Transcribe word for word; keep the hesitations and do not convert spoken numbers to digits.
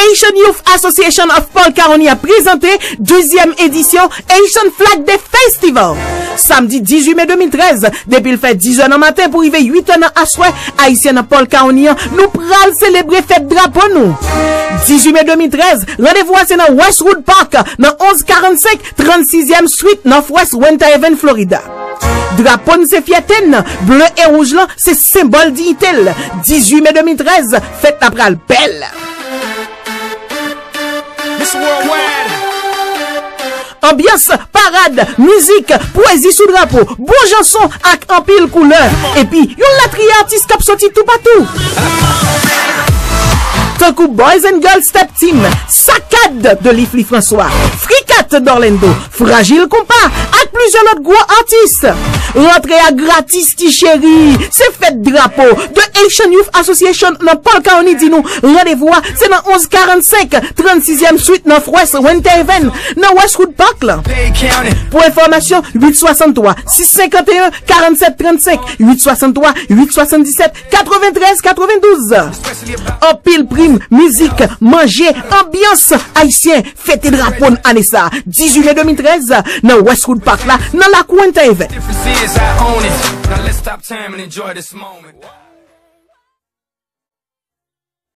Haitian Youth Association of Polk County ap prezante dizyèm edisyon Haitian Flag Day Festival. Samdi dizuit me de mil trèz, depi l fè diz è nan maten pou rive uit è nan aswè, Ayisyen nan Polk County an, nou pral selebre fèt drapo nou. Dizuit me de mil trèz, randevou a se nan Westwood Park, nan onz karannsenk, trannsizyèm Street, Northwest Winter Haven, Florida. Drapo n se fyète n, ble e wouj lan se senbòl diyite l. Dizuit me de mil trèz, fèt la pral bèl. Miss Worldwide. Anbyans, parad, mizik, pwezi sou drapo, bon jan son ak anpil koulè. Epi, yon latriye atis k ap soti toupatou. Tankou Boys and Girls Step Team, Sakad de Lifly François, Frikat d'Orlando, Fragile Compas, ak plizyè lòt gwo atis. Rantre a gratis, ti cheri. Se fèt drapo. The Haitian Youth Association nan Polk County di nou randevou a se nan onz karannsenk, trannsizyèm Street, Northwest Winter Haven, nan Westwood Park la. Pou enfòmasyon, uit swasanntwa, sis senkanteyen, karannsèt trannsenk, uit swasanntwa, uit swasanndisèt, katreventrèz katrevendouz. Anpil prim, mizik, manje, anbyans ayisyen, fete drapo n ane sa, dizuit me de mil trèz, nan Westwood Park la, nan lakou Winter Haven. Difference is I own it. Now let's stop time and enjoy this moment.